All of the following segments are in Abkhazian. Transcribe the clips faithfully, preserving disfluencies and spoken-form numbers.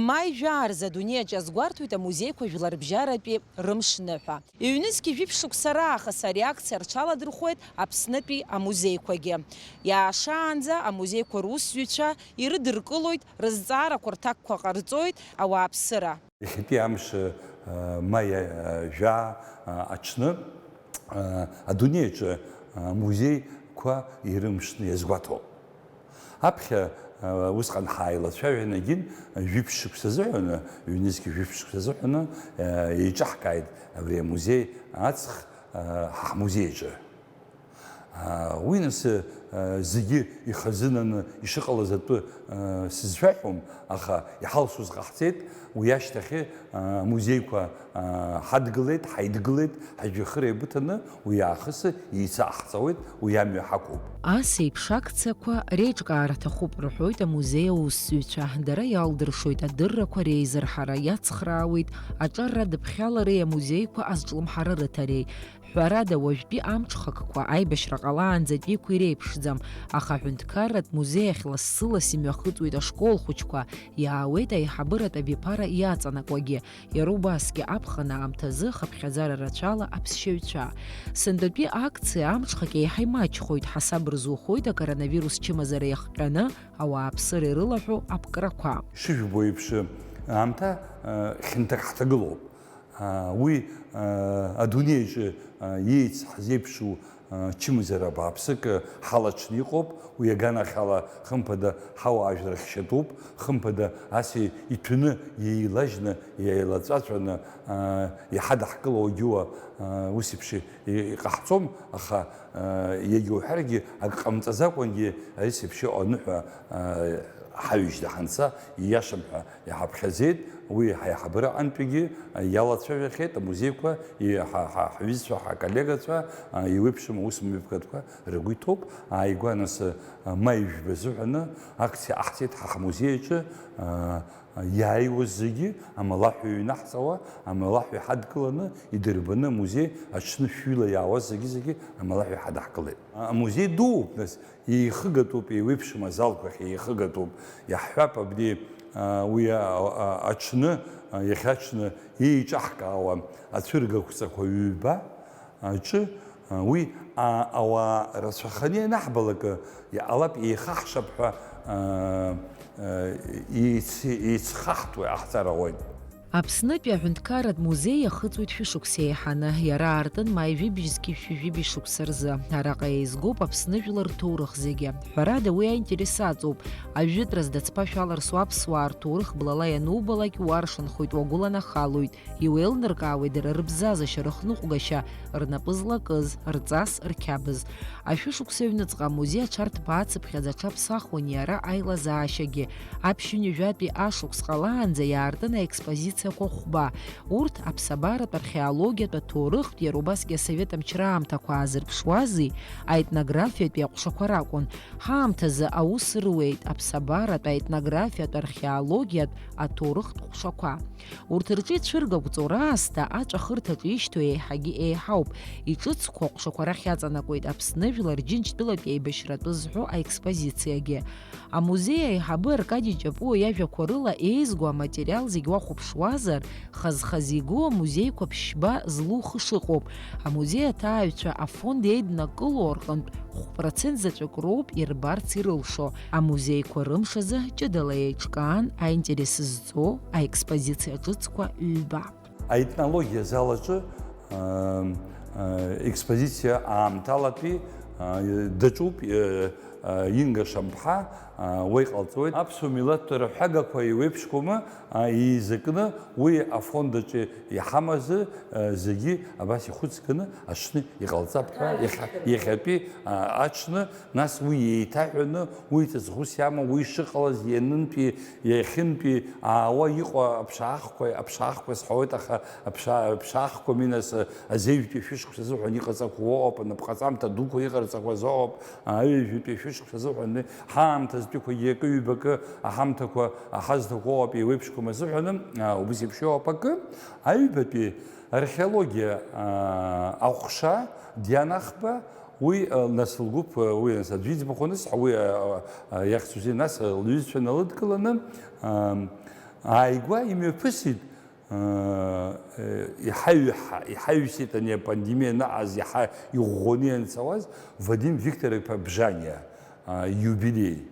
Маи жәаа рзы адунеи аҿы азгәарҭоит амузеиқәа жәларбжьаратәи рымшныҳәа. Ҩнызқьи жәиԥшь шықәса раахыс ари акциа рҽаладырхәуеит Аԥснытәи амузеиқәагьы. Иаашаанӡа амузеиқәа русзуҩцәа ирыдыркылоит, рызҵаарақәа рҭакқәа ҟарҵоит, ауааԥсыра. Иахьатәи амш, маи жәаа аҽны, адунеи аҿы амузеиқәа ирымшны иазгәаҭоуп. Аԥхьа, усҟан ҳааилацәажәан, егьин, жәиԥшь шықәса азыҳәаны, ҩнызқьи жәиԥшь шықәса азыҳәаны, еиҿаҳкааит абри амузеи аҵх, ҳа ҳмузеи аҿы. Уи нас, зегьы ихазынаны ишыҟалаз атәы, сызшәаҳәом, аха иҳалшоз ҟаҳҵеит, уи ашьҭахь, амузеиқәа, ҳадгылеит, ҳаидгылеит, ҳажәҩахыр еибыҭаны, уи аахыс еицаҟаҳҵауеит, уи амҩа ҳақәуп. Ас еиԥш акциақәа реиҿкаара аҭахуп рҳәоит амузеи аусзуҩцәа. Дара иалдыршоит адыррақәа реизырҳара, иацхраауеит аҿарра адыԥхьалареи амузеиқәа азҿлымҳара рыҭареи. Ҳәарада, уажәтәи амҽхакқәа аибашьра ҟалаанӡатәиқәа иреиԥшӡам, аха аҳәынҭқарратә музеи ахь лассы-ласс имҩахыҵуеит ашкол хәыҷқәа, иаауеит аиҳабыратә абиԥара иаҵанакуагьы. Иара убасгьы аԥхын аамҭазы хыԥхьаӡара рацәала аԥсшьаҩцәа. Сынтәатәи акциа амҽхак еиҳа имаҷхоит, ҳасаб рзухоит акоронавирус чымазара иахҟьаны ауааԥсыра ирылаҳәо аԥкрақәа. Ишыжәбо еиԥш, аамҭа, э, хьанҭак ҳҭагылоуп. Уи адунеи аҿы иеицҳазеиԥшу чымазара бааԥсык ҳалаҽны иҟоуп, уи аганахьала хымԥада ҳауаажәлар хьшьатәуп, хымԥада ас иҭәны, еилажьны, еилаҵәаҵәаны иҳадаҳкыло агьуа ус еиԥш иҟаҳҵом, аха иагьа уҳәаргьы ак ҟамҵаӡакәангьы ас еиԥш иҟоу аныҳәа ҳаҩыжьда ҳанца ииашам ҳәа иҳаԥхьаӡеит, уи ҳаиҳабыра аҟынтәигьы иалацәажәахьеит, амузеиқәа, и-, ҳа-, ҳа-, ҳҩызцәа, ҳаколлегацәа, а, еиуеиԥшым аусмҩаԥгатәқәа рыгәы иҭоуп. Ааигәа нас, а, маи жәба азыҳәаны акциа ҟаҳҵеит ҳа ҳмузеи аҿы, а, а, иааиуаз зегьы амалаҳәа иҩнаҳҵауа, амалаҳәа иҳадгыланы, идырбаны амузеи аҽны шәҩыла иаауаз зегьы-зегьы амалаҳәа иҳадаҳкылеит. А, амузеи дууп, нас, еихыгатәуп, еиуеиԥшым азалқәа ахь еихыгатәуп. Иаҳҳәап, абни, а, уи, а, а, аҽны, а, иахьа аҽны еиҿаҳкаауа ацәыргақәҵақәа ҩба аҿы, а, уи, а, ауаа рацәаханы ианаҳбалак, иҟалап, еихаҳшап ҳәа, а, а, еици-, еицхаҳтуа иҟаҳҵар ауеит. Аԥснытәи аҳәынҭқарратә музеи иахыҵуеит шәышықәса еиҳаны, иара аартын маи жәибжь зқьи шәи жәибжь шықәса рзы. Араҟа еизгоуп Аԥсны жәлар рҭоурых зегьы. Ҳәарада, уи аинтерес аҵоуп. Ажәытәра зда цԥа шәаларсу аԥсуаа рҭоурых блала ианубалак, уаршанхоит, уагәыланахалоит, иуеилнаркаауеит дара рыбзазашьа, рыхныҟәгашьа, рнапы злакыз, рҵас, рқьабз. Ашәышықәса аҩныҵҟа амузеи аҽарҭбаацыԥхьаӡа аҽаԥсахуан иара аилазаашьагьы. Аԥшьынҩажәатәи ашықәс ҟалаанӡа иаартын аекспозициақәа хәба. Урҭ аԥсабаратә археологиатә аҭоурыхтә, иара убасгьы асовет амчра аамҭақәа аазырԥшуази аетнографиатәи аҟәшақәа ракәын. Ҳаамҭазы аус руеит аԥсабаратә, аетнографиатә, археологиатә, аҭоурыхтә ҟәшақәа. Урҭ рҿы ицәыргақәҵоу раасҭа аҵәахырҭаҿы ишьҭоу еиҳагьы еиҳауп. Иҿыцқәоу аҟәшақәа рахь иаҵанакуеит Аԥсны жәлар Џьынџьтәылатәи еибашьратәы зҳәо аекспозициагьы. Амузеи аиҳабы Аркади Ҷапуа иажәақәа рыла еизго аматериал зегь уахәаԥшуазар, хаз-хаз игоу амузеиқәа ԥшьба злухы шыҟоуп. Амузеи аҭааҩцәа афонд еиднакыло рҟынтә хә процент заҵәык роуп ирбарц ирылшо. Амузеиқәа рымш азы ҷыдала еиҿкаан аинтерес зҵоу аекспозициа ҿыцқәа ҩба. Аетнологиа азал аҿы, аа, аа, експозициа аамҭалатәи, аа, даҿуп, аа, Инга Шамԥҳа, аа, уа иҟалҵоит. Аԥсуа милаҭтә рҳәагақәа еиуеиԥшқәоума, аа, еизакны уи афонд аҿы иҳамазы, аа, зегьы абас ихәыцганы аҽны иҟалҵап ҳәа, иахьа-, иахьатәи, аа, аҽны Нас уи еиҭаҳәаны, уи ҵаҵӷәыс иамоу, уи шыҟалаз ианынтәи, иахьынтәи аауа иҟоу аԥшаахқәа, аԥшаахқәа сҳәауеит, аха аԥша-, аԥшаахқәа минас азеижәтәи шәышықәса азыҳәан иҟаҵақәоу ыҟоуп, анапҟаҵамҭа дуқәа иҟарҵақәаз ыҟоуп, аҩажәатәи шәышықәса азыҳәан ҳаамҭазтәиқәагьы акы-ҩбакы аҳамҭақәа аҳазҭақәоу ыҟоуп, еиуеиԥшқәам азыҳәаны, а, убыс еиԥш иҟоуп акы, аҩбатәи археологиа, а, аҟәша, Диана Ахба, Уи, а, нас лгәыԥ, а, уи, нас аӡәы иӡбахә анысҳәа, уи, а, а, а, иахьӡузеи, нас, а, лҩызцәа налыдкыланы, а, Ааигәа имҩаԥысит, э, э, иҳаҩҳа-, иҳаҩсит ани апандемиа анаҟаз, иаҳа иӷәӷәаны ианцауаз Вадим Виктор-иԥа Бжаниа, а, иубилеи.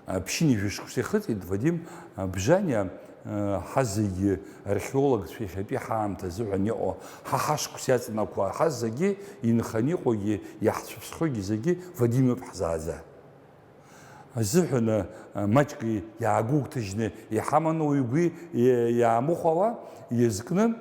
А, ԥшьынҩажәа шықәса ихыҵит Вадим, а, Бжаниа, а, ҳазегьы археологцәа иахьатәи ҳаамҭа азыҳәан иҟоу, ҳа ҳашықәс иаҵанакуа, ҳазегьы инханы иҟоугьы, иаҳцәыԥсхьоугьы зегьы Вадим иоуп ҳзааӡа. Азыҳәан, а, маҷк иаагәоуҭажьны иҳаманы уаҩ игәы иа-, иаамыхәауа иазкны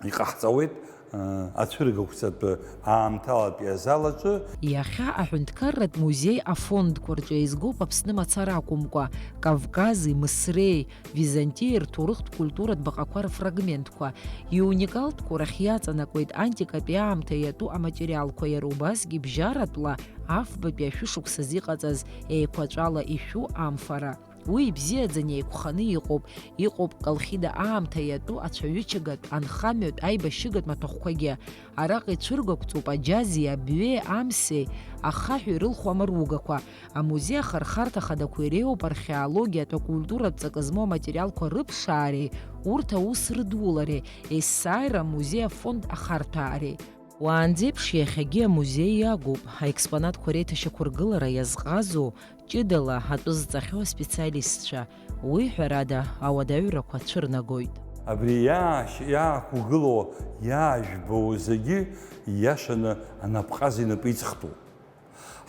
иҟаҳҵауеит, а, ацәыргақәҵатә аамҭалатәи азал аҿы. Иахьа аҳәынҭқарратә музеи афондқәа рҿы еизгоуп Аԥсны мацара акәымкәа, Кавкази, Мысреи, Византиеи рҭоурыхтә культуратә баҟақәа рфрагментқәа. Иуникалтәқәоу рахь иаҵанакуеит антикатәи аамҭа иатәу аматериалқәа, иара убасгьы бжьаратәла афбатәи ашәышықәсазы иҟаҵаз еиқәаҵәала ишәу амфара. Уи ибзиаӡаны еиқәханы иҟоуп, иҟоуп Колхида аамҭа иатәу ацәаҩычагатә, анхамҩатә, аибашьыгатә маҭәахәқәагьы. Араҟа ицәыргақәҵоуп аџьази, абҩеи, амсеи, ахаҳәи рылху амаругақәа. Амузеи ахырхарҭа хадақәа иреиуоуп археологиатә, акультуратә ҵакы змоу аматериалқәа рыԥшаареи, урҭ аус рыдулареи, есааира амузеи афонд ахарҭәаареи. Уаанӡеиԥш иахьагьы амузеи иагуп, аекспонатқәа реиҭашьақәыргылара иазҟазоу, ҷыдала атәы зҵахьоу аспециалистцәа, уи, ҳәарада, ауадаҩрақәа цәырнагоит. Абри иаашь-, иаақәгылоу, иаажәбоу зегьы ииашаны анапҟаз инапы иҵхтәуп.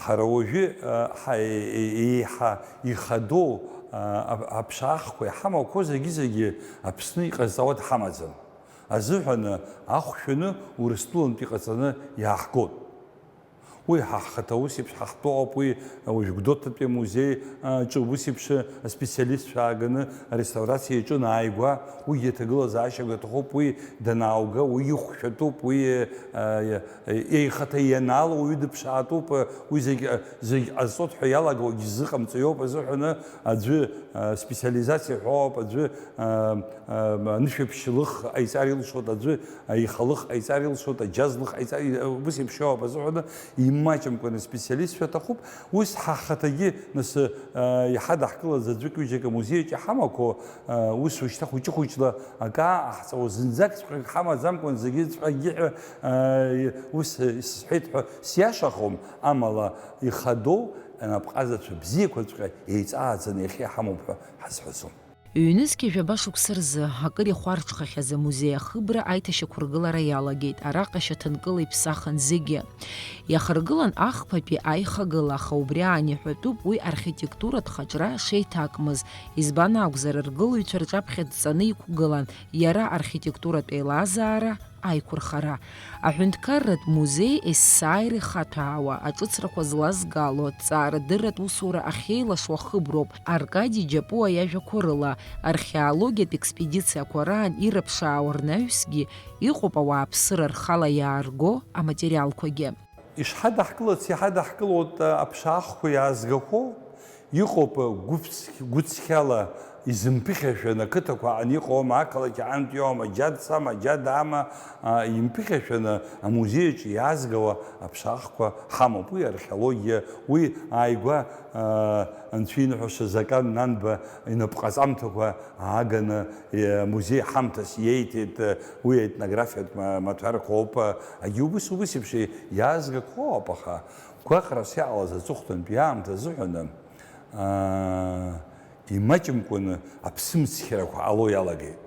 Ҳара уажәы, а, ҳа-, е-, е-, еиҳа ихадоу, а, ап-, аԥшаахқәа иҳамақәоу зегьы-зегьы Аԥсны иҟазҵауа дҳамаӡам. Азыҳәан ахәшәаны Урыстәылантә иҟаҵаны иааҳгоит. Уи ҳа ҳхаҭа ус еиԥш ҳахтәоуп, уи уажә Гәдоуҭатәи амузеи, а, ҿы ус еиԥш аспециалистцәа ааганы ареставрациа иаҿын ааигәа, уигьы аҭагылазаашьа аҭахуп, уи данаауга, уи ихәшәатәуп, уи, а, Еихаҭа ианаало уаҩы дыԥшаатәуп, уи зегь, зегь ҟазҵоит ҳәа иалагауагьы ззыҟамҵо иоуп азыҳәаны, аӡәы, а, специализациа ҳәоуп, аӡәы, а, а, анышәаԥшь лых ҟаиҵар илшоит, аӡәы аиха лых ҟаиҵар илшоит, аџьаз лых ҟаиҵар, ус еиԥш иоуп азыҳәаны, имаҷымкәаны специалистцәа аҭахуп. Ус ҳа ҳхаҭагьы, нас, а, иҳадаҳкылаз аӡәык-ҩыџьак амузеиаҿ иҳамақәоу, а, ус ушьҭа хәыҷы-хәыҷла акы ааҟаҳҵауа, зынӡакҵәҟьак ҳамаӡамкәан зегьыҵәҟьагьы ҳәа, а, ус исҳәеит ҳәа сиашахом, амала ихадоу анапҟазацәа бзиақәаҵәҟьа еиҵааӡаны иахьа иҳамоуп ҳәа ҳазҳәаӡом. Ҩнызқьи жәаба шықәса рзы акыр ихәарҽхахьаз амузеи ахыбра аиҭашьақәыргылара иалагеит. Араҟа шьаҭанкыла иԥсахын зегьы. Иахыргылан ахԥатәи аихагыла, аха убри аан иҳәатәуп уи архитектуратә хаҿра шеиҭакмыз, избан акәзар, ргылаҩцәа рҿаԥхьа дҵаны иқәгылан иара архитектуратә еилазаара аиқәырхара. Аҳәынҭқарратә музеи есааира ихаҭәаауа, аҿыцрақәа злазгало, аҭҵаарадырратә усура ахьеилашуа хыброуп. Аркади Џьапуа иажәақәа рыла, археологиатә експедициақәа раан ирыԥшаауа рнаҩсгьы иҟоуп ауааԥсыра рхала иаарго аматериалқәагьы. Ишҳадаҳкылац иҳадаҳкылоит аԥшаахқәа иаазгақәоу, иҟоуп гәыԥц-, гәыцхьала изымԥыхьашәан ақыҭақәа аҟны иҟоума, ақалақь аҟынтә иоума, џьадсама, џьадаама, а, имԥыхьашәаны амузеи аҿы иаазгауа аԥшаахқәа ҳамоуп. Уи археологиа, уи ааигәа, а, анцәа иныҳәаша Закан Нанба инапҟаҵамҭақәа ааганы, е, музеи ҳамҭас иеиҭеит, е, уи аетнографиатә ма-, маҭәарқәа ауп, е, агьи убыс, убыс еиԥш иаазгақәоуп, аха гәаҟрас иҟалаз аҵыхәтәантәи аамҭа азыҳәаны, аа, имаҷымкәаны аԥсымцқьарақәа ҟало иалагеит.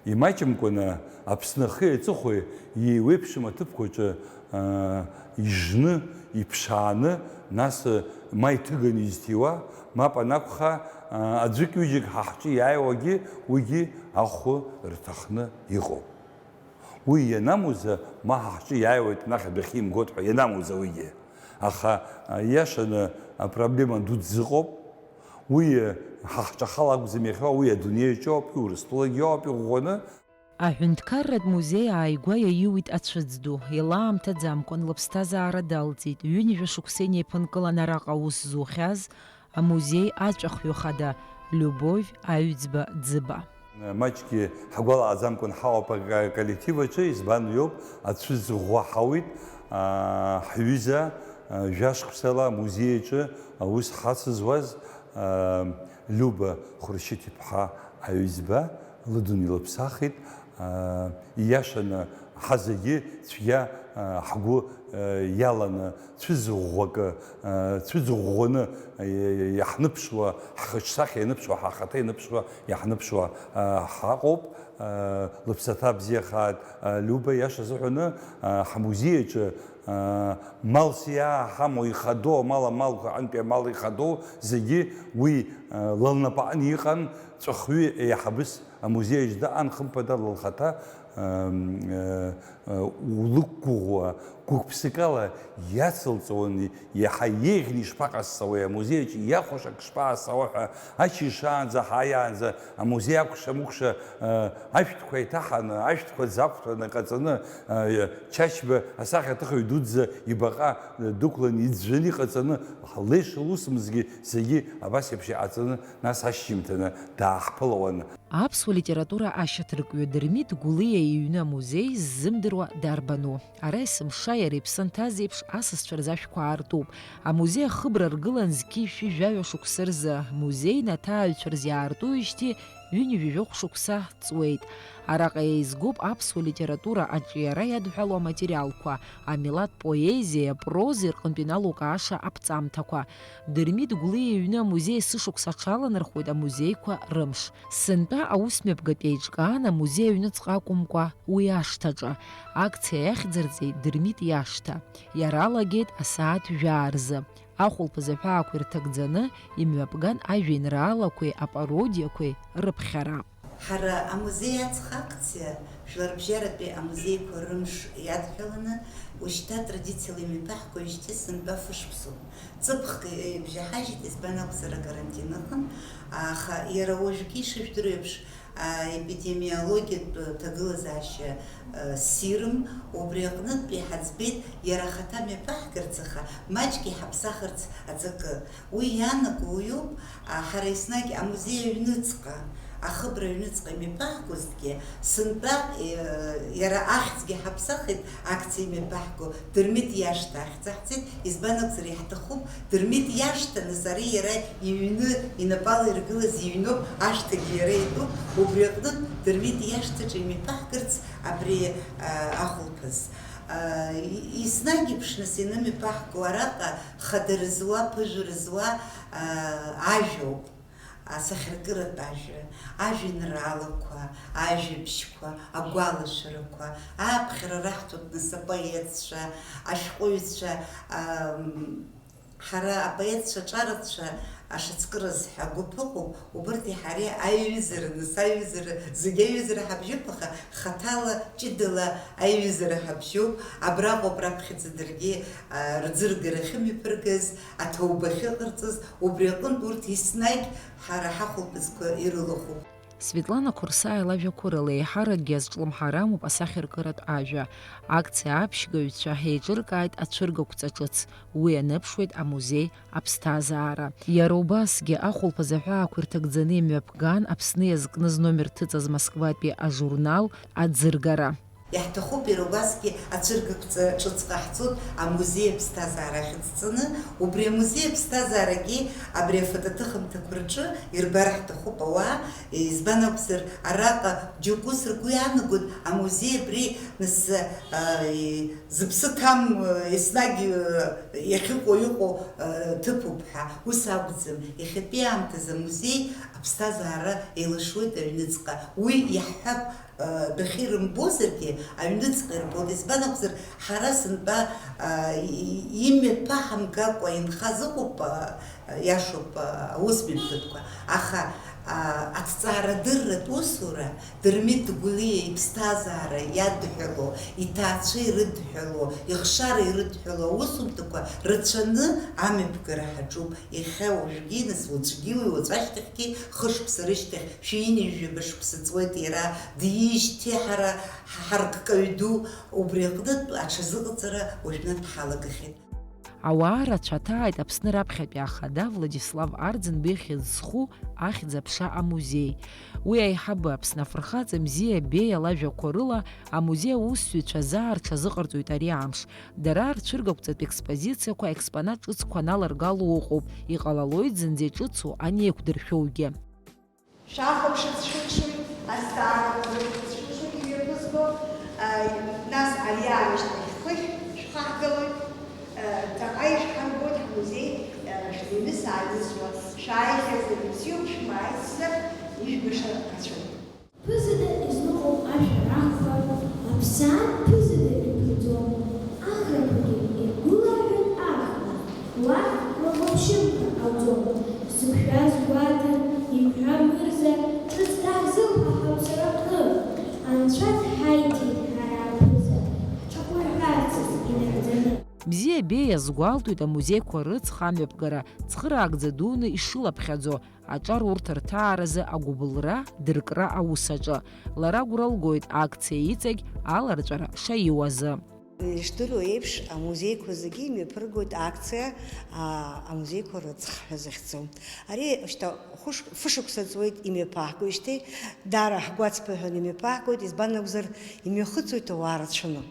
Имаҷымкәаны Аԥсны ахи аҵыхәеи еиуеиԥшым аҭыԥқәа рҿы, аа, ижны, иԥшааны, нас, ма иҭыганы изҭиуа, мап анакәха, аа, аӡәык-ҩыџьак ҳа ҳҿы иааиуагьы уигьы ахәы рҭахны иҟоуп. Уи ианамуӡа, ма ҳа ҳҿы иааиуеит, анахь адәахьы имгоит ҳәа ианамуӡа уигьы. Аха, а, ииашаны апроблема дуӡӡа ыҟоуп. Уи, а, ҳа ҳҿахала акәӡам иахьоу, уи адунеи аҿоуп, иурыстәылагьы иоуп иӷәӷәаны. Аҳәынҭқарратә музеи ааигәа иаиуит ацәыӡ ду, илаамҭаӡамкәан лыԥсҭазаара далҵит, ҩынҩажәа шықәса инеиԥынкылан араҟа аус зухьаз, амузеи аҵәахҩы хада Любовь Аҩӡба Ӡыба. Маҷгьы ҳгәалаҟаӡамкәан ҳауп аколлектив аҿы, избан иоуп, ацәыӡ ӷәӷәа ҳауит, аа, ҳҩыза, аа, жәашықәсала амузеи аҿы аус ҳацызуаз, аа, Люба Хәыршьыҭ-иԥҳа, Аҩӡба лыдын илыԥсахит, аа, ииашаны ҳазегьы цәгьа, аа, ҳгәы, аа, иаланы, цәыӡ ӷәӷәакы, аа, цәыӡ ӷәӷәаны, аа, иаҳныԥшуа, ҳхаҿсахьа ианыԥшуа, ҳахаҭа ианыԥшуа, иаҳныԥшуа, аа, ҳаҟоуп. Аа, лыԥсаҭа бзиахааит, аа, Лиуба, ииаша азыҳәаны, аа, ҳмузеи аҿы, аа, малс иааҳамоу ихадоу амал, амалқәа аҟынтәи амал ихадоу зегьы уи, аа, лылнапаҟны иҟан, ҵәахҩы еиҳабыс амузеи аҿы дыҟан, хымԥада лхаҭа, ам, э, э, улықәгәыӷуа, гәык-ԥсыкала иацылҵауан, иаҳа еиӷьны ишԥаҟасҵауеи, амузеи аҿы иахәаша ак шԥаасауа ҳәа, аччиа шаанӡа, ҳааиаанӡа, амузеи акәша-мыкәша, э, ашәҭқәа еиҭаҳаны, ашәҭқәа ӡақәҭәаны, ҟаҵаны, э, Чачба асахьаҭыхҩы дуӡӡа ибаҟа, э, дықәланы, иӡәӡәаны иҟаҵаны, леша лусмызгьы зегьы абас еиԥш иҟаҵаны, нас ашьжьымҭаны дааҳԥылауан. Аԥсуа литература ашьаҭаркҩы Дырмит Гәлиа иҩны амузеи ззымдыруа дарбану? Ара есымша иара иԥсы анҭаз еиԥш асасцәа рзы ашәқәа аартуп. Амузеи ахыбра ргылан зқьи жәшәи жәаҩа шықәса рзы, музеи аҭааҩцәа рзы иаартуижьҭеи ҩынҩажәи жәохә шықәса ҵуеит. Араҟа еизгоуп аԥсуа литература аҿиара иадҳәалоу аматериалқәа, амилаҭ поезиеи апрозеи рҟынтә иналукааша аԥҵамҭақәа. Дырмит Гәлиа иҩны амузеи есышықәса аҽаланархоит амузеиқәа рымш. Сынтәа аусмҩаԥгатә еиҿкаан амузеи аҩныҵҟа акәымкәа, уи ашҭаҿы. Акциа иахьӡырҵеит Дырмит иашҭа. Иара алагеит асааҭ жәаа рзы. Ахәылԥаз аҳәаақәа ирҭагӡаны имҩаԥган ажәеинраалақәеи апародиақәеи рыԥхьара. Ҳара амузеи аҵх акциа, жәларбжьаратәи амузеиқәа рымш иадҳәаланы, ушьҭа традициала имҩаԥаҳгоижьҭеи сынтәа фышықәсоуп. Ҵыԥхк ибжьаҳажьит, избан акәзар, акарантин ыҟан, аха иара уажәгьы ишыжәдыруеиԥш, аепидемиологиатә ҭагылазаашьа, э, ссирым, убри аҟнытә иҳаӡбеит иара ахаҭа мҩаԥаҳгарц, аха маҷк иҳаԥсахырц аҵакы. Уи иаанаго уиоуп, а, ҳара еснагь амузеи аҩныҵҟа, ахыбра аҩныҵҟа имҩаԥаҳгозҭгьы, сынтәа, э, иара ахьӡгьы ҳаԥсахит, акциа имҩаԥаҳго Дырмит иашҭа ахьӡ аҳҵеит, избан акәзар, иаҳҭахуп Дырмит иашҭа, нас ари иара иҩны, инапала иргылаз иҩноуп, ашҭагьы иара итәуп, убри аҟнытә Дырмит иашҭаҿы имҩаԥаҳгарц абри, а, ахәылԥаз. А, и-, еснагь еиԥш, нас, ианымҩаԥаҳго араҟа хадара зуа, ԥыжәара зуа, а, ажәоуп. Асахьаркыратә ажәа, ажәеинраалақәа, ажәабжьқәа, агәалашәарақәа, ааԥхьара раҳҭоит нас апоетцәа, ашәҟәыҩҩцәа, ам, ҳара апоетцәа ҿарацәа ашацкыраз ҳәа агәыԥ ыҟоуп, убырҭи ҳареи аиҩызара, нас аиҩызара, зегь аиҩызара ҳабжьоуп, аха хаҭала, ҷыдала аиҩызара ҳабжьоуп, абраҟоуп раԥхьаӡа даргьы, а, рӡыргара ахьымҩаԥыргаз, аҭоуба ахьыҟарҵаз, убри аҟынтә урҭ еснагь ҳара ҳахәылԥазқәа ирылахәуп. Светлана Қәырсаиа лажәақәа рыла еиҳаракгьы азҿлымҳара амоуп асахьаркыратә ажәа. Акциа аԥшьгаҩцәа еиҿыркааит ацәыргақәҵа ҿыц, уи аныԥшуеит амузеи аԥсҭазаара. Иара убасгьы ахәылԥаз аҳәаақәа ирҭагӡаны имҩаԥган Аԥсны иазкны зномер ҭыҵыз Москватәи ажурнал аӡыргара. Иаҳҭахуп иара убасгьы ацәыргақәҵа ҿыц ҟаҳҵоит амузеи аԥсҭазаара ахьыҵҵаны. Убри амузеи аԥсҭазаарагьы абри афотоҭыхымҭақәа рҿы ирбар ҳҭахуп ауаа, избан акәзар, араҟа џьоук ус ргәы иаанагоит, амузеи абри нас, а, и-, зыԥсы ҭам, а, еснагь, а, иахьыҟоу иҟоу, а, ҭыԥуп ҳәа. Ус акәӡам. Иахьатәи аамҭазы амузеи аԥсҭазаара еилашуеит аҩныҵҟа. Уи иаҳҳәап, адәахьы ирымбозаргьы, аҩныҵҟа ирбоит. Избан акәзар, ҳара сынтәа, а, и-, имҩаԥаҳамгакәа инхаз ыҟоуп, а, иашоуп, а, аусмҩаԥгатәқәа. Аха, а, аҭҵаарадырратә усура, Дырмит Гәлиа иԥсҭазаара иадҳәало, иҭаацәа ирыдҳәало, ихшара ирыдҳәало аусумҭақәа рацәаны амҩаԥгара ҳаҿуп. Иахьа уажәгьы, нас уаҵәгьы, уи уаҵәашьҭахьгьы, хышықәса рышьҭахь, шәи ҩынҩажәаба шықәса ҵуеит иара диижьҭеи ҳара ҳарккаҩ ду, убри аҟнытә аҽазыҟаҵара уажәнатә ҳалагахьеит. Ауаа рацәа ҭааит Аԥсны раԥхьатәи ахада Владислав Арӡынба ихьӡ зху ахьӡ-аԥша амузеи. Уи аиҳабы Аԥсны афырхаҵа Мзиа Беиа лажәақәа рыла, амузеи аусзуҩцәа заа рҽазыҟарҵоит ари амш. Дара рцәыргақәҵатә експозициақәа аекспонат ҿыцқәа аналаргало ыҟоуп, иҟалалоит зынӡа иҿыцу анеиқәдыршәоугьы. Шәахәаԥшырц Азҵаара ҟазҵоит, шәызшәыхьгьы мҩаԥызго, нас ари аамышьҭахь хыхь шәхаҳгалоит, ҵаҟа ишәҳарбоит ҳмузеи, шәныҩныс ааҩнысуа, шәааихьазар ибзиоуп, шәмааицзар ижәбаша рацәоуп. Ԥызада изныҟәо ашәарахқәа, аԥсаатә ԥызада иԥырӡом, ахрақәагьы иргәылаҳәоит ахра. Уахь рхәаԥшьымҭа ҟауҵом, зықәшәаз гәаҭан, иҳәа мырза, ҿыц даҳзылҳәа ҳаԥсраҟны. Анцәа дҳаиҭеит ҳара аԥыза, ҳҿахәырҳәарцаз инагӡаны. Бзиа Беиа иазгәалҭоит амузеиқәа рыҵх амҩаԥгара цхыраагӡа дуны ишылаԥхьаӡо, аҿар урҭ рҭааразы агәыбылра, дыркра аус аҿы. Лара агәра лгоит акциа иҵегь аларҵәара шаиуазы. Ишдыру еиԥш, амузеиқәа зегьы имҩаԥыргоит акциа, а, амузеиқәа рыҵх ҳәа захьӡу. Ари шьҭа хәыш-, фышықәса ҵуеит имҩаԥаҳгоижьҭеи, даара ҳгәацԥыҳәаны имҩаԥаҳгоит, избан акәзар, имҩахыҵуеит ауаа рацәаны.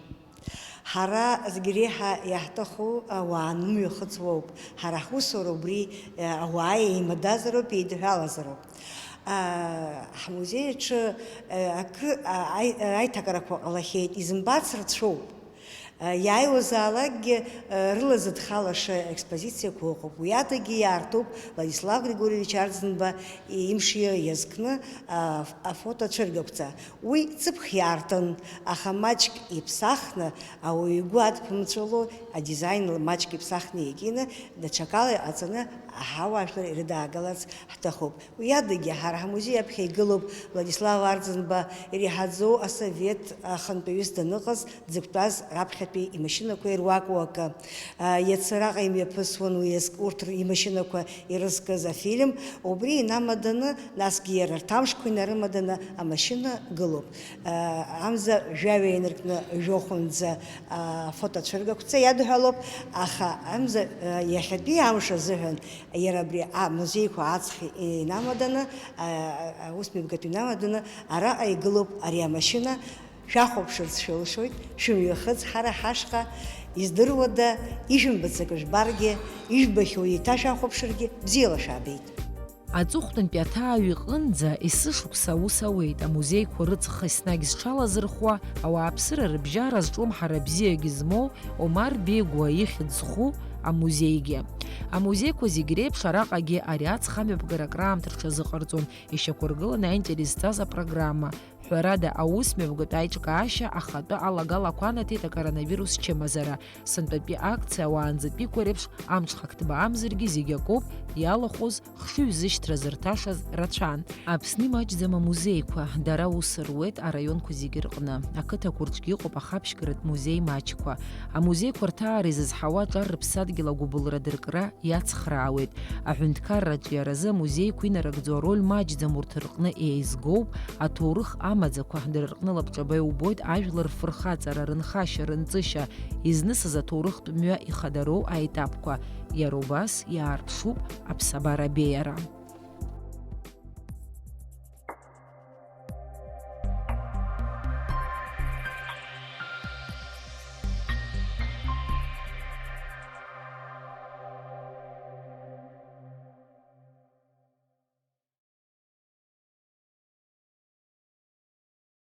Ҳара зегь реиҳа иаҳҭаху ауаа анымҩахыҵуа ауп. Ҳара ҳусура убри, э, ауаа еимадазароуп, еидҳәалазароуп. А, ҳмузеи аҿы, э, акы, а, аи-, аиҭакрақәа ҟалахьеит, изымбац рацәоуп. Э, иааиуазаалакгьы, э, рыла зыдхалаша експозициақәа ыҟоуп. Уи адагьы иаартуп Владислав Григорьевич Арӡынба имшира иазкны, а, аф-, афотоцәыргақәҵа. Уи ҵыԥх иаартын, аха маҷк иԥсахны, ауаҩы игәы адԥымҵәало, адизайн маҷк иԥсахны иакины, даҽакала иҟаҵаны аҳауаажәлар ирыдаагаларц ҳҭахуп. Уи адагьы, ҳара ҳмузеи аԥхьа игылоуп Владислав Арӡынба иреиҳаӡоу асовет ахантәаҩыс даныҟаз дзықәтәаз раԥхьатәи имашьынақәа ируаку акы. Иацы араҟа имҩаԥысуан уи азк-, урҭ р-, имашьынақәа ирызкыз афильм. Убри инамаданы, насгьы иара арҭ амшқәа инарымаданы амашьына гылоуп. Амза жәаҩа инаркны жәохәынӡа афотоцәыргақәҵа иадҳәалоуп, аха амза, иахьатәи амш азыҳәан иара абри амузеиқәа аҵх инамаданы, аусмҩаԥгатә инамаданы араҟа игылоуп ари амашьына. Шәахәаԥшырц шәылшоит, шәымҩахыҵ ҳара ҳашҟа, издыруада, ижәымбац акы жәбаргьы, ижәбахьоу еиҭа шәахәаԥшыргьы, бзиала шәаабеит. Аҵыхәтәантәи аҭааҩ иҟынӡа есышықәса аус ауеит, амузеиқәа рыҵх еснагь зҽалазырхуа, ауааԥсыра рыбжьара зҿлымҳара бзиагьы змоу Омар Бегуа ихьӡ зху амузеигьы. Амузеиқәа зегь реиԥш араҟагьы ари аҵх амҩаԥгара акраамҭа рҽазыҟарҵон, ишьақәыргыланы аинтерес зҵаз апрограмма. Ҳәарада, аусмҩаԥгатә аиҿкаашьа ахатәы алагалақәа анаҭеит акоронавирус чымазара. Сынтәатәи акциа уаанӡатәиқәа реиԥш амҽхак ҭбаамзаргьы зегь акоуп, иалахәыз хшыҩзышьҭра зырҭашаз рацәан. Аԥсны имаҷӡам амузеиқәа, дара аус руеит араионқәа зегьы рҟны. Ақыҭақәа рҿгьы ыҟоуп ахаԥшьгаратә музеи маҷқәа. Амузеиқәа рҭаара изызҳауа аҿар рыԥсадгьыл агәыбылра дыркра иацхраауеит. Аҳәынҭқарратә иаразы амузеиқәа инарыгӡо ароль маҷӡам, урҭ рҟны еизгоуп аҭоурых амаӡақәа, дара рҟны лабҿаба иубоит ажәлар рфырхаҵара, рынхашьа, рынҵышьа, изнысыз аҭоурыхтә мҩа ихадароу аетапқәа. Иара убас иаарԥшуп аԥсабара абеиара.